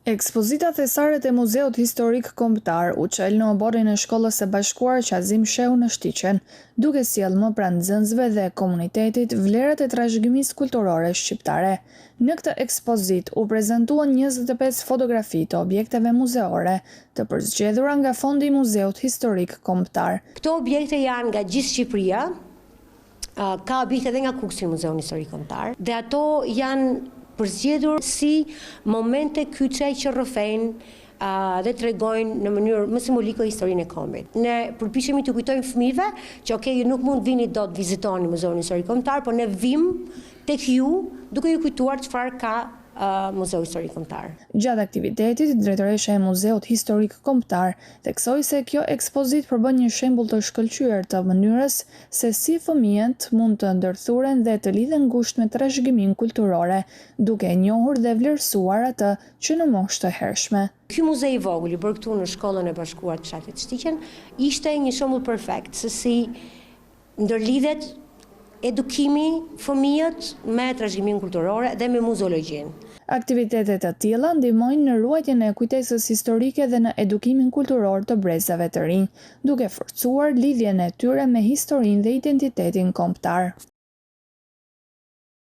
Ekspozita Thesaret e Muzeut Historik Kombëtar u çel në oborrin e Shkollës së Bashkuar Qazim Shehu në Shtiqen, duke sjellë më pranë nxënësve dhe komunitetit vlerat e trashëgimisë kulturore shqiptare. Në këtë ekspozitë u prezantuan 25 fotografi të objekteve muzeore, të përzgjedhura nga fondi i Muzeut Historik Kombëtar. Këto objekte janë nga gjithë Shqipëria, ka objekte edhe nga Kukësi në Muzeun Historik Kombëtar dhe ato janë përzgjedhur si momente kyçe që rrëfejnë dhe tregojnë në mënyrë më simbolike historinë e kombit. Ne përpiqemi t'u kujtojmë fëmijëve që ok, ju nuk mund vini dot vizitoni Muzeun Historik Kombëtar, por ne vijmë tek ju duke ju kujtuar çfarë ka Muzeu Historik Kombëtar. Gjatë aktivitetit, drejtoresha e Muzeut Historik Kombëtar theksoi se kjo ekspozitë përbën një shembull të shkëlqyer të mënyrës se si fëmijët mund të ndërthuren dhe të lidhen ngushtë me trashëgiminë kulturore, duke e njohur dhe vlerësuar atë që në moshë të hershme. Ky muze i vogël, i bërë këtu në Shkollën e Bashkuar të fshatit Shtiqen, ishte një shembull perfekt se si ndërlidhet edukimi fëmijët me trashëgiminë kulturore dhe me muzeologjinë. Aktivitete të tilla ndihmojnë në ruajtjen e kujtesës historike dhe në edukimin kulturor të brezave të rinj, duke forcuar lidhjen e tyre me historinë dhe identitetin kombëtar.